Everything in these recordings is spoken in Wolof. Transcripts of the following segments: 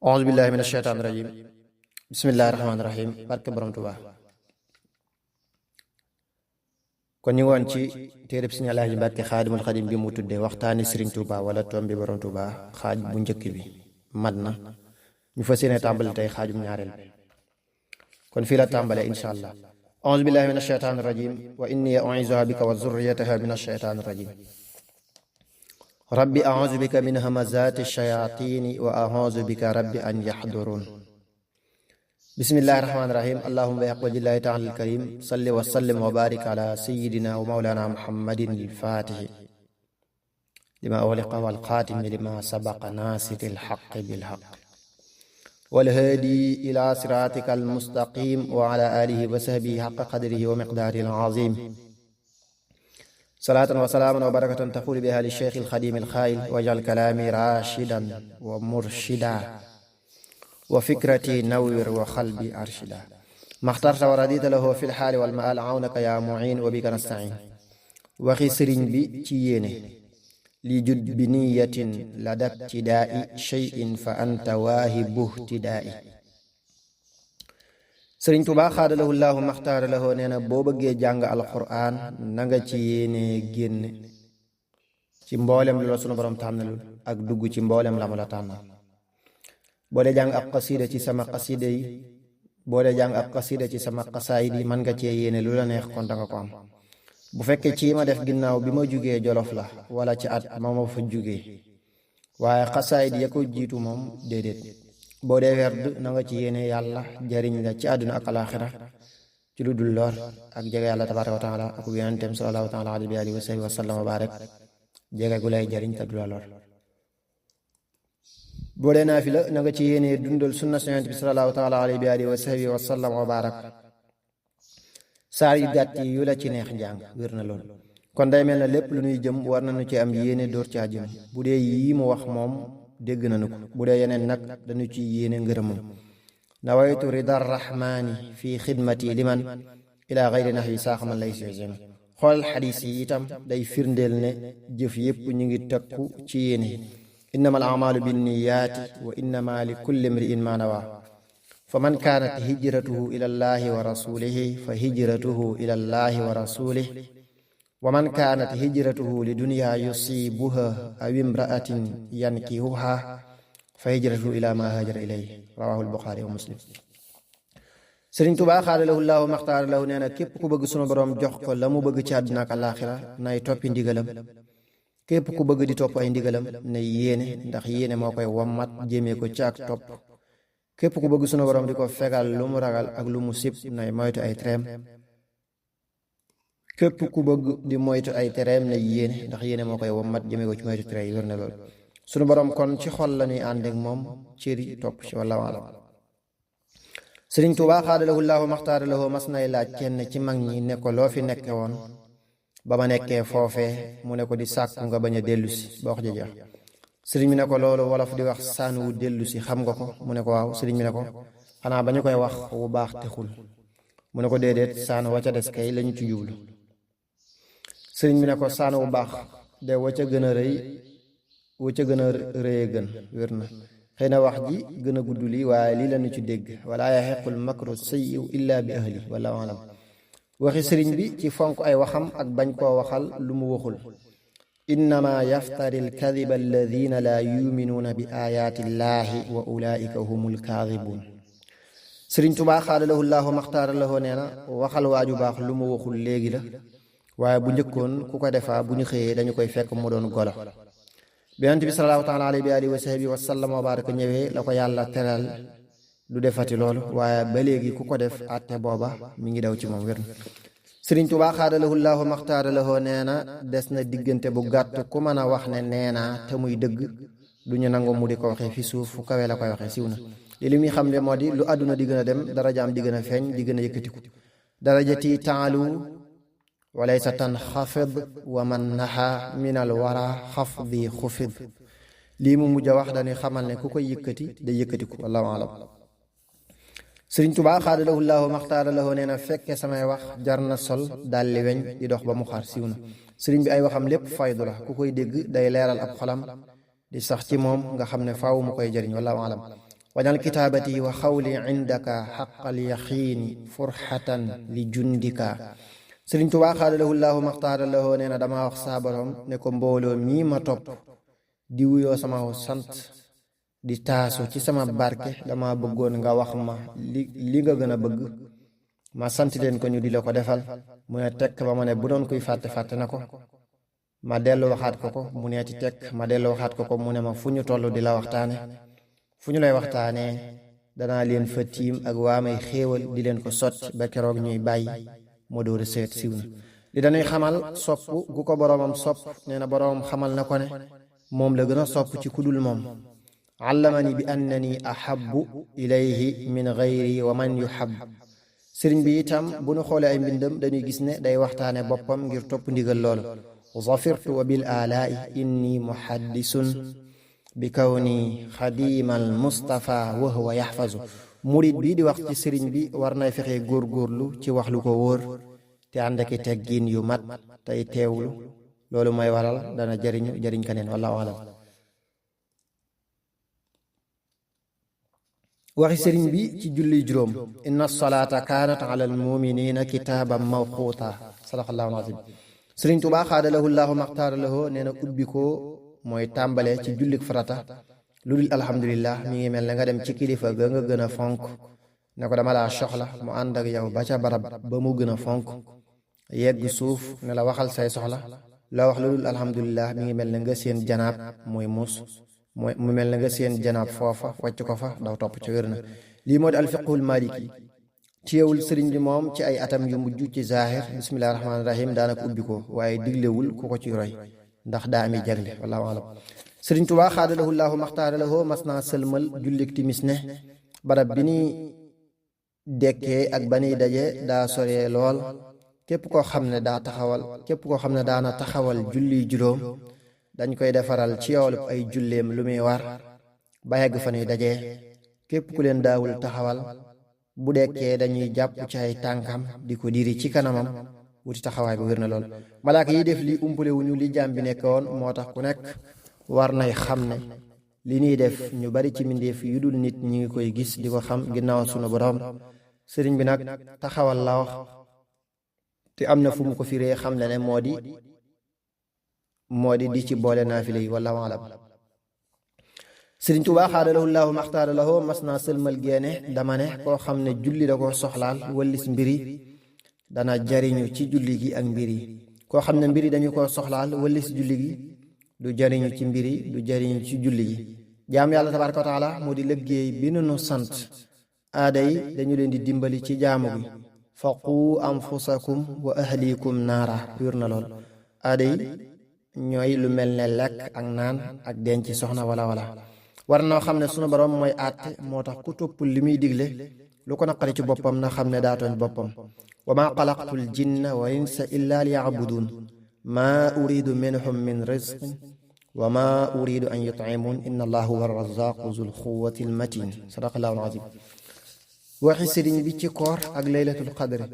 auzu billahi min asheytaan rajim bismillahi rahmaani rahim barke borom Tuubaa. kon ñu woon ci téereb Sëriñ Alaaji Mbàkke Xaadimul Xadim bi mu tuddee waxtaani Sëriñ Tuubaa wala toom bi borom Tuubaa xaaj bu njëkk bi mat na ñu fas yéene tàmbali tey xaajum ñaareel bi kon fii la tàmbalee insha allah. auzu billahi min asheytaan rajim wa inni u'iizuha bika wa zurriyataha min asheytaan rajim. rabbi auzu bika min hamazaati shayaatini wa auzu bika rabbi an yaxduruun. bismillahi rahmaani rahim. allahumma bi haqqi wajhillahi taala alkarim salli wa sallim wa barik ala sayidina wa mawlana muhammadin alfaatihi lima ughliqa wal xaatimi lima sabaqa naasiri alxaqi bilxaq wal haadi ila siraatika almustaqim wa ala alihi wa sahbihi xaqa qadrihi wa miqdaarihi alazim. salaatan wa salaaman wa barakatan taxulu biha li cheikh alxadim alxaayil wajal kalaami rashidan wa murshida wa fikrati nawwir wa xalbi arshida maxtarta wa radita lahu fi lxaali wal maal awnaka yaa muin wa bika nastain. waxi sëriñ bi ci yéene li jud bi niyatin la dabtidaai cheyin fa anta waahibu tidaai. sëriñ Tuubaa xaadalahu llaahu maxtaara lahu nee na boo bëggee jàng alquran na nga ci yéene génn ci mboolem lu la sunu borom tànnalul ak dugg ci mboolem la mu la tànnal. boo dee jàng ab xasida ci sama xasida yi boo dee jàng ab xasida ci sama xasaayid yi mën nga cee yéene lu la neex kon danga ko am. bu fekkee ci ma def ginnaaw bi ma jugee jolof la wala ci at ma fa jugee waaye xasaayid ya ko jiitu moom déedéet. boo dee werd na nga ci yéene yàlla jariñ la ci àdduna ak alaaxira ci lu dul lor ak jege yàlla tabaaraka wa taala ak yonenteem sallallahu taala alayhi wa sahbihi wa sallam wa barak jege gu lay jariñ te du la lor. boo dee naafila na nga ci yéene dundal sunna yonent bi sallallahu taala alayhi wa sahbihi wa sallam wa barak saar yu gàtt yi yu la ci neex njàng wér na lool. kon day mel na lépp lu ñuy jëm war nañu ci am yéene door caa jëm. bu dee yii mu wax moom dégg nañu ko. bu dee yeneen nag dañu ci yéene ngërëmam. nawaytu rida rahmaani fi xidmati liman ila gayri nahwi saaxaman lay seen xool xadiis yi itam day firndeel ne jëf yépp ñu ngi takku ci yéene. innama al amalu binniyaati wa innama li kulli mriin ma nawa fa man kaanat hijratuhu ila llahi wa rasulihi fa hijratuhu ila llahi wa rasulihi wa man kaanat hijratuhu li dunya yusibuha aw imraatin yankihuha fa hijratuhu ila ma hajara ilayhi rawahu albuxaari wa muslim. sëriñ Tuubaa xaadalahu llaahu maxtaara lahu nee na képp ku bëgg sunu boroom jox ko la mu bëgg ci àdduna ak alaaxira nay toppi ndigalam. képp ku bëgg di topp ay ndigalam nay yéene ndax yéene moo koy wommat jéemee ko ci ak topp. képp ku bëgg sunu boroom di ko fegal lu mu ragal ak lu mu sib nay moytu ay tereem. képp ku bëgg di moytu ay tereem na yéene ndax yéene moo koy wommat jëmee ko ci moytu tere yi wér na lool. sunu boroom kon ci xol la ñuy ànd ak moom cëri topp ci walla waalam. sëriñ Tuubaa xaadalahu llaahu maxtaara lahu mas nay laaj kenn ci mag ñi ne ko loo fi nekke woon ba ma nekkee foofee mu ne ko di sàkku nga bañ a dellusi ba wax ja jeex. sëriñ bi ne ko loolu wolof di wax saan wu dellusi xam nga ko mu ne ko waaw. sëriñ bi ne ko xanaa ba ñu koy wax wu baax texul mu ne ko déedéet saan wa ca des kay lañu ci jublu. sëriñ bi ne ko saan wu baax de wa ca gën a rëy wa ca gën a rëye gën wér na. xëy na wax ji gën a gudd lii waaye lii lañu ci dégg wala yahiqul makru sayyi'u illa bi ahli wallahu alam. waxi sëriñ bi ci fonk ay waxam ak bañ koo waxal lu mu waxul. innama yaftari alkadiba alladina laa yuminuuna bi ayaati llahi wa ulaika humul kaadibuun. sëriñ Tuubaa xaadalahu llaahu maxtaara lahu nee na waxal waaju baax lu mu waxul léegi la waaye bu njëkkoon ku ko defaa bu ñu xëyee dañu koy fekk mu doon golo. bi yonent bi salallaahu taala alayhi wa sahbihi wa sallam wa baraka ñëwee la ko yàlla teral du defati loolu waaye ba léegi ku ko def àtte booba mi ngi daw ci moom wér na. sëriñ Tuubaa xaadalahu llaahu maxtaara lahu nee na des na diggante bu gàtt ku mën a wax ne nee naa te muy dëgg du ñu nangu mu di ko waxee fi suuf fu kawe la koy waxee siw na. li muy xam ne moo di lu àdduna di gën a dem darajaam di gën a feeñ di gën a yëkkatiku. darajati taalu walaysa tanxafid wa man naxa min al wara xafdi xufid. lii mu mujj a wax dañuy xamal ne ku koy yëkkati day yëkkatiku wallahu alam. sëriñ Tuubaa xaadalahu llaahu maxtaara lahu nee na fekke samay wax jar na sol dalli weñ di dox ba mu xaar siw na. sëriñ bi ay waxam lépp faydu la ku koy dégg day leeral ab xolam di sax ci moom nga xam ne faaw mu koy jëriñ wallahu alam. wajal kitaabati wa xawli indaka xaqal yaxiini furxatan li jundika. Sëriñ Tuubaa xaadalahu llaahu maxtaara lahu nee na dama wax saa borom ne ko mbooloo mii ma topp di wuyoo sama sant di taasu ci sama barke dama bëggoon nga wax ma li nga gën a bëgg ma sant leen ko ñu di la ko defal. mu ne tekk ba ma ne bu doon kuy fàtte na ko. ma dellu waxaat ko mu neeti tekk ma dellu waxaat ko mu ne ma fu ñu toll di la waxtaane, fu ñu lay waxtaanee danaa leen fa tiim ak waa may xéewal di leen ko sotti ba keroog ñuy bàyyi. moo dóori seet siw na li dañuy xamal sopp gu ko boroomam sopp. nee na boroomam xamal na ko ne moom la gën a sopp ci kudul moom. allamani bi annani ahabbu ilayhi min gayri wa man yuhab. sëriñ bi itam bu nu xoolee ay mbindam dañuy gis ne day waxtaane boppam ngir topp ndigal loolu. zafirtu wa bil alaa'i inni muhaddisun bi kawni xadimal mustafa wa huwa yaxfazu. murit bii di wax ci sëriñ bi war nay fexe góorgóorlu ci wax lu ko wóor te ànd ak teggiin yu mat tey teewlu. loolu mooy waral dana jariñ keneen. wallaahu alam. waxi sëriñ bi ci julli juróom. inna salaata kaanat ala almuminina kitaaban mawquuta. sadaqallaahu al-aziim. sëriñ Tuubaa xaadalahu llaahu maxtaara lahu nee na ubbi ko mooy tàmbale ci jullik farata lu dul alhamdulillah mi ngi mel ne nga dem ci kilifa ga nga gën a fonk ne ko dama laa soxla mu ànd ak yow ba ca barab ba mu gën a fonk yegg suuf ne la waxal say soxla la wax lu dul alhamdulillah mi ngi mel ne nga seen janaab mooy muus mu mel ne nga seen janaab foofa wàcc ko fa daw topp ca wér na. lii moo di alfiqhul maliki. téewul sëriñ bi moom ci ay atam yu mujj ci zaahir bismillahi rahmaani rahim daanaka ubbi ko waaye diglewul ku ko ci roy ndax daa ami jagle. wallaahu alam. sëriñ Tuubaa xaadalahu llaahu maxtaara lahu mas naa sëlmal jullik timis ne barab bi ni dekkee ak ba niy daje daa soree lool. képp koo xam ne daana taxawal julli juróom dañ koy defaral ci yoolub ay julleem lu muy war ba yegg fa nuy dajee. képp ku leen daawul taxawal bu dekkee dañuy jàpp ci ay tànkam di ko diri ci kanamam wuti taxawaay bi wér na lool. malaaka yi def li umpale wuñu li jaam bi nekkoon moo tax ku nekk war nay xam ne li ñuy def ñu bari ci mbindeef yu dul nit ñi ngi koy gis di ko xam ginnaaw sunu borom. sëriñ bi nag taxawal la wax te am na fu mu ko firee xam le ne moo di ci boole naafile yi. wallaahu alam. sëriñ Tuubaa xaadalahu llaahu maxtaara lahu mas naa sëlmal génne dama ne koo xam ne julli da ko soxlaal wallis mbiri dana jariñu ci julli gi ak mbiri. koo xam ne mbiri dañu ko soxlaal wallis julli gi du jariñu ci mbiri du jariñu ci julli gi. jaam yàlla tabaaraka wa taala moo di liggéey bi nu sant. aada yi dañu leen di dimbali ci jaamu gi. faqu anfusakum wa ahlikum naara. wér na lool. aada yi ñooy lu mel ne lekk ak naan ak denc soxna wala war noo xam ne sunu borom mooy àtte moo tax ku toppul li muy digle lu ko naqari ci boppam na xam ne daa tooñ boppam. wa maa xalaqtul jinna wa insa illa liya'budun maa uridu minhum min rizqin wa maa uridu an yut'imun inna allaha huwa arrazaqu zul quwwati almatin. sadaqallahu alazim. waxi sëriñ bi ci koor ak laylatul qadri.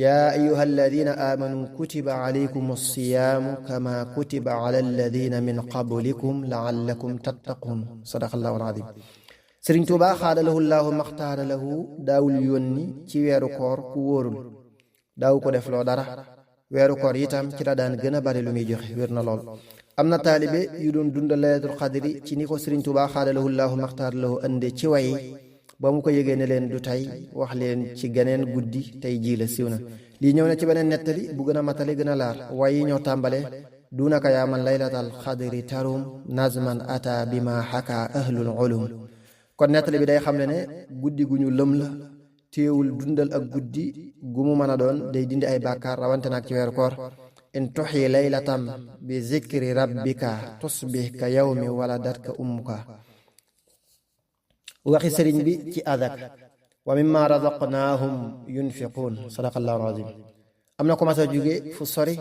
yaa ayyuha alladina amanu kutiba alaykum alsiyaamu kama kutiba ala alladina min qablikum laallakum tattaqun. sadaqallahu alazim. sëriñ Tuubaa xaadalahu llaahu maxtaara lahu daawul yónni ci weeru koor ku wóorul daaw ko def loo dara. weeru koor itam ci la daan gën a bari lu muy joxe. wér na lool. am na taalibe yu doon dundal laylatul qadri ci ni ko sëriñ Tuubaa xaadalahu llaahu maxtaara lahu ande ci way ba mu ko yëgee ne leen du tey wax leen ci geneen guddi tey jii la siiw na. lii ñëw na ci beneen nettali bu gën a matali gën a laar. waaye yi ñoo tàmbale dunaka yaa man laylatal qadri tarum nazman ata bima xaka ahlul ulum. kon nettali bi day xam ne guddi gu ñu lëm la téewul dundal ak guddi gu mu mën a doon day dindi ay bàkkaar rawante nag ci weeru koor. in tuxyi laylatam bi zikri rabbika tusbih ka yawmi waladatka ummuka. waxi sëriñ bi ci adak. wa mimma razaqnaahum yunfiquun. sadaqallahu alazim. am na ko mas a jóge fu sori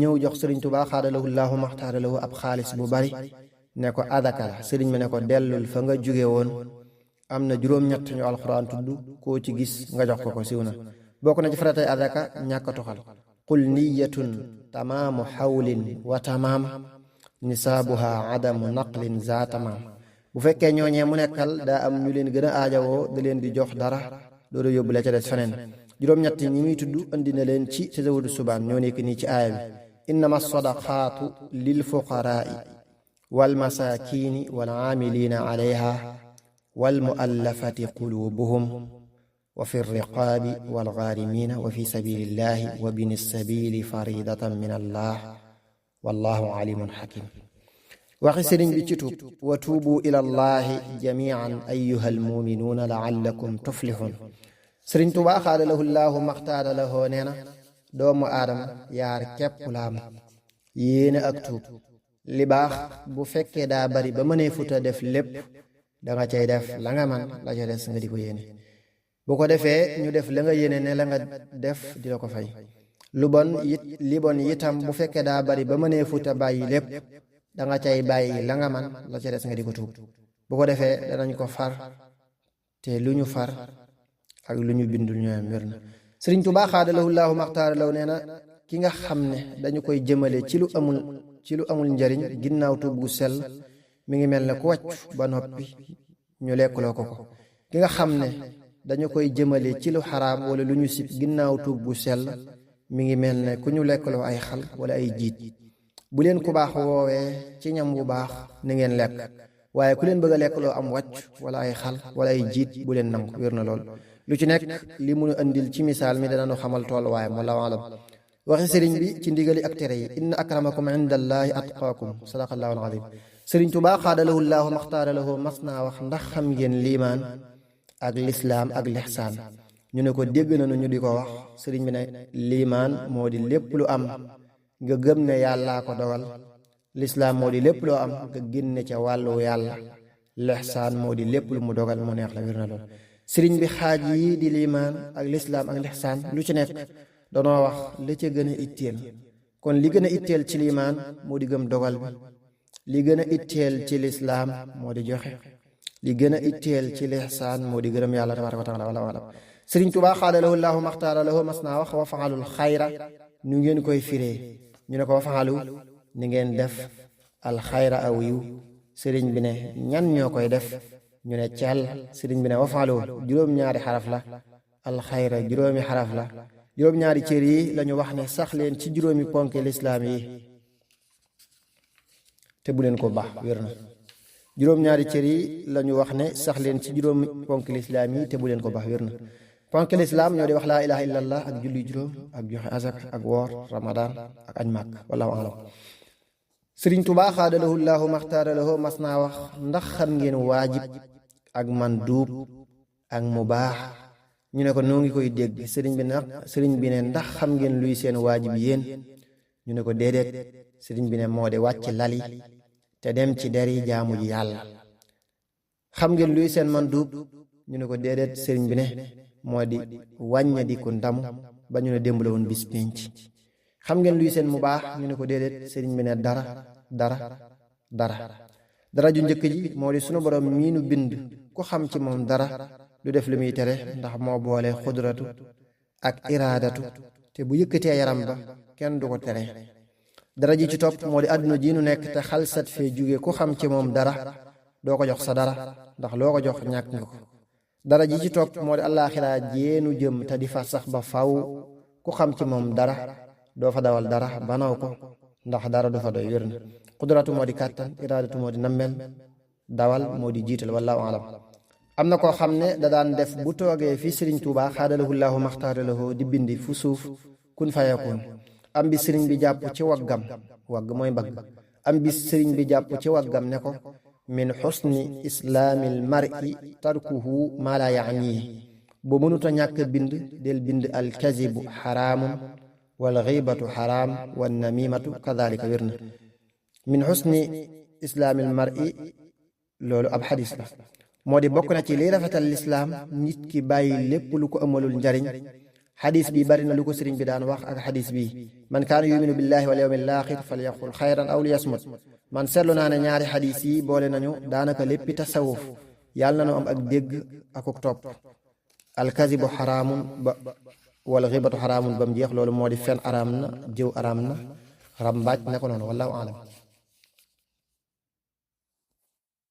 ñëw jox sëriñ Tuubaa xaadalahu llaahu maxtaara lahu ab xaalis bu bari ne ko adaka la. sëriñ bi ne ko dellul fa nga jóge woon am na juróom-ñett ñu alxuraan tudd koo ci gis nga jox ko siw na. bokk na ci faratay adaka ñàkk a toxal. qul niyatun tamaamu xawlin wa tamaam nisaabuha adamu naqlin za tamaam. bu fekkee ñooñee mu nekkal daa am ñu leen gën a aajawoo da leen di jox dara doodu yóbbu la ca des feneen juróom-ñett ñi muy tudd andi na leen ci Tazawudu Subaan ñoo nekk nii ci aaya bi innama sadaqaatu lil fuqaraai wal masaakiini wal aamiliina alayha wal muallafati qulubuhum wa fi riqaabi wal ghaarimiina wa fi sabiilillahi wa bini sabiili faridatan min allah wallahu alimun hakim waxi sëriñ bi ci tuub wa tuubu ila allahi jamian ayyuha almuminuuna laallakum tuflihun sëriñ Tuubaa xaada lahu llaahu maxtaara lahoo nee na doomu aadama yaar képp laam yéene ak tuub li baax bu fekkee daa bari ba mënee futa def lépp danga cay def la nga man la ca des nga di ko yéene bu ko defee ñu def la nga yéene ne la nga def di la ko fay li bon itam bu fekkee daa bari ba mënee futa bàyyi lépp danga cay bàyyi la nga man la ca des nga di ko tuub bu ko defee danañ ko far te lu ñu far ak lu ñu bindul ñooyam wér na sëriñ Tuubaa xaada lahu llaahu maxtaara law nee na ki nga xam ne dañu koy jëmale ci lu amul njariñ ginnaaw tuub gu sell mi ngi mel ne ku wàcc ba noppi ñu lekkloo ko ki nga xam ne dañu koy jëmale ci lu xaraam wala lu ñu sib ginnaaw tuub gu sell mi ngi mel ne ku ñu lekkloo ay xal wala ay jiit bu leen ku baax woowee ci ñam bu baax ni ngeen lekk waaye ku leen bëgg a lekk loo am wàcc wala ay xal wala ay jiit bu leen nangu wér na lool lu ci nekk li munu andil ci misaal mi danañu xamal tool waaye wallahu alam waxi sëriñ bi ci ndigali ak tere yi inna akramakum indallahi atqaakum sadaqallahu alazim sëriñ Tuubaa xaada lahu llaahu maxtaara lahu mas naa wax ndax xam ngeen liimaan ak lislaam ak lixsaan ñu ne ko dégg nañu ñu di ko wax sëriñ bi ne liimaan moo di lépp lu am nga gëm ne yàllaa ko dogal lislaam moo di lépp loo am nga génne ca wàllu yàlla lixsaan moo di lépp lu mu dogal mu neex la wér na lool sëriñ bi xaaj yi di liimaan ak lislaam ak lixsaan lu ci nekk danoo wax la ca gën a itteel kon li gën a itteel ci liimaan moo di gëm dogal bi li gën a itteel ci lislaam moo di joxe li gën a itteel ci lixsaan moo di gërëm yàlla tabaaraka wa taala wala sëriñ Tuubaa xaada lahu llaahu maxtaara lahu mas naa wax wa faalul xayra nu ngeen koy firee ñu ne ko wa faalu ni ngeen def alxayra aw yiw sëriñ bi ne ñan ñoo koy def ñu ne ceel sëriñ bi ne wa faalu juróom-ñaari xaraf la alxayra juróomi xaraf la juróom-ñaari cër yi lañu wax ne sax leen ci juróomi ponk lislaam yi te bu leen ko baax wér na juróom-ñaari cër yi lañu wax ne sax leen ci juróomi ponk lislaam yi te bu leen ko baax wér na ponk lislaam ñoo di wax laa ilaha illallah ak julli juróom ak joxe azak ak woor ramadan ak añ màkk wallahu alam sëriñ Tuubaa xaada lahu llaahu maxtaara lahu mas naa wax ndax xam ngeen waajib ak manduub ak mubaax ñu ne ko noo ngi koy dégg sëriñ bi ne ndax xam ngeen luy seen waajib yéen ñu ne ko déedéet sëriñ bi ne moo de wàcc lali te dem ci deri jaamu ji yàlla xam ngeen luy seen manduub ñu ne ko déedéet sëriñ bi ne moo di wàñña di ko ndamu ba ñu ne démb la woon bis pénc xam ngeen luy seen mu baax ñu ne ko déedéet sëriñ bi ne dara ju njëkk ji moo di sunu borom mii nu bind ku xam ci moom dara lu def lu muy tere ndax moo boole xudratu ak iraadatu te bu yëkkatee yaram ba kenn du ko tere dara ji ci topp moo di àdduna ji nu nekk te xalsat fee jóge ku xam ci moom dara doo ko jox sa dara ndax loo ko jox ñàkk nga ko dara ji ci topp moo di àllaaxiraa jéenu jëm te di fa sax ba faw ku xam ci moom dara doo fa dawal dara banaw ko ndax dara du fa doy wér na xudratu moo di kàttan iraadatu moo di nammel dawal moo di jiital wallahu alam am na koo xam ne da daan def bu toogee fi sëriñ Tuubaa xaada lahu llaahu maxtaara lahu di bindi fu suuf kun fayakun am bi sëriñ bi jàpp ci waggam wagg mooy mbagg am bi sëriñ bi jàpp ci waggam ne ko min xusni islaamil mar'i tarkuhu maa laa yaanihi bu mënuta ñàkk bind del bind alkazibu xaraamun wal xiibatu xaraam wan namimatu kadalika wér na min xusni islaamil mar'i loolu ab xadis la moo di bokk na ci liy rafetal lislaam nit ki bàyyi lépp lu ko amalul njariñ xadis bi bari na lu ko sëriñ bi daan wax ak xadis bi man kaana yuminu billahi wal yawmil aaxir falyaqul xayran aw liyasmut man seetlu naa ne ñaari xadis yi boole nañu daanaka léppi tasawuf yàlla na nu am ak dégg akuk topp alkazibu xaraamun ba wala xibatu xaraamun ba mu jeex loolu moo di fen araam na jëw araam na rambaaj ne ko noonu wallahu alam